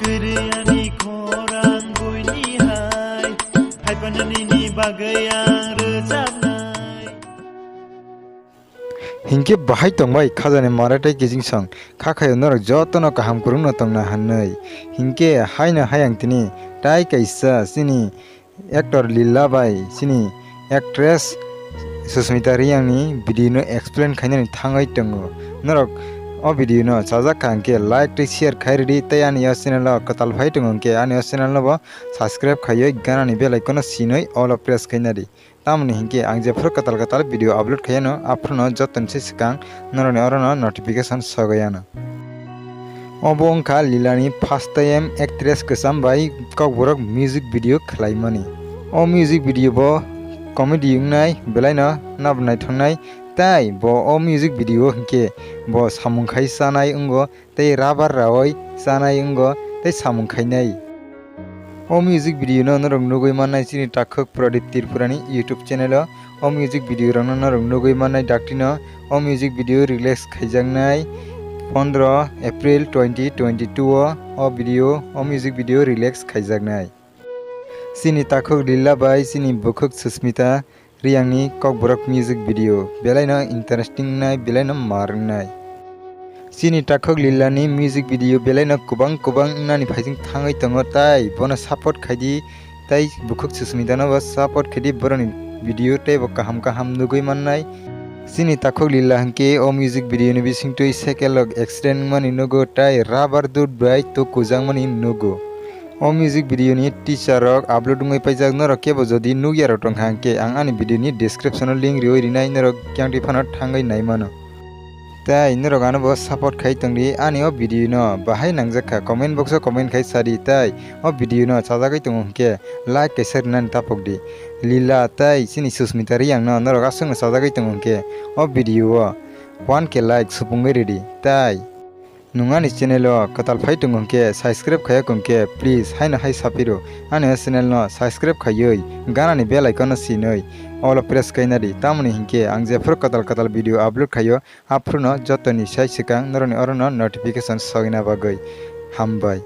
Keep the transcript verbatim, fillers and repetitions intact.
Riyani khorang buini hai, hai panani ni bagwi ang rwchapnai. Hinkhe bahai tongbai khajani mare tei kiching song, kha khayo norok jotono kaham kwrwngno tongna hwnwi. Hinkhe haino hayang tini tai kaisa chini actor Lila bai chini actress Susmita Riyangni video no explain khainani thangwi tongo. Norok o video no chajak kha hinkhe like tei share khai rwdi tei ani o channel o kwtal phai tongo hinkhe ani o channel no bo subscribe khaiwi ganani bell icon no sinwi all o press khaina di. Tamoni hinkhe ang jephuru kwtal kwtal video upload khaiyano, aphuru no jotoni se swkang norokni oro no notification sogwi ano. Obo wngkha Lilani first time actress kwcham bai kokborok music video khwlaimani. O music video bo comedy wngnai, belaino nabo naithoknai, tai bo o music video hinkhe bo samung khai chanai wngo, tei rubber raui chanai wngo tei samung khainai. O music video no norok nugui mannai chini takhuk Pradip Tripurani YouTube channel o. O music video rokno norok nugui mannai daktino. O music video release khaijaknai pondro April twenty twenty-two o. O video, o music video release khaijaknai. Chini takhuk Lila bai chini bukhuk Susmita Riyangni kokborok music video belaino interesting wngnai, belaino mar wngnai. Chini takhuk Lilani music video belaino kwbang kwbang wngnani phaising thangwi tongo, tai bono support khaidi, tai bukhuk Susmitano bo support khaidi, boroni video teibo kaham kaham nugui mannai. Chini takhuk Lila hinkhe o music video ni bisingtwi cycle rok accident wngmani nugo, tai rubber dud bai tok kujakmani nugo. O music video ni teaser rok upload wngwi paijak, norok kebo jodi nukya rok tongkha hinkhe ang ani video ni description o link riwi rinai, norok kyangtwi phano thangwi naimano. Tai norok ano bo support khai tongdi, ani o video no bahai nangjak kha comment box o comment khai sadi, tai o video no chajagwi tongo hinkhe like kaisa rinani tapokdi. Lila tai chini Susmita Riyang no norok aswkno chajagwi tongo hinkhe o video o one K like supungwi ridi, tai Nwng ani channel o kwtal phai tongo hwnkhe, subscribe khaiya khe hwnkhe, please haino hai sapiro ani o channel no subscribe khaiwi ganani bell icon no sinwi all o press khaina di, tamoni hinkhe ang jephuru kwtal kwtal video upload khaio, aphuru no jotoni sai swkang norokni oro no notification sogwina bagwi. Hambai.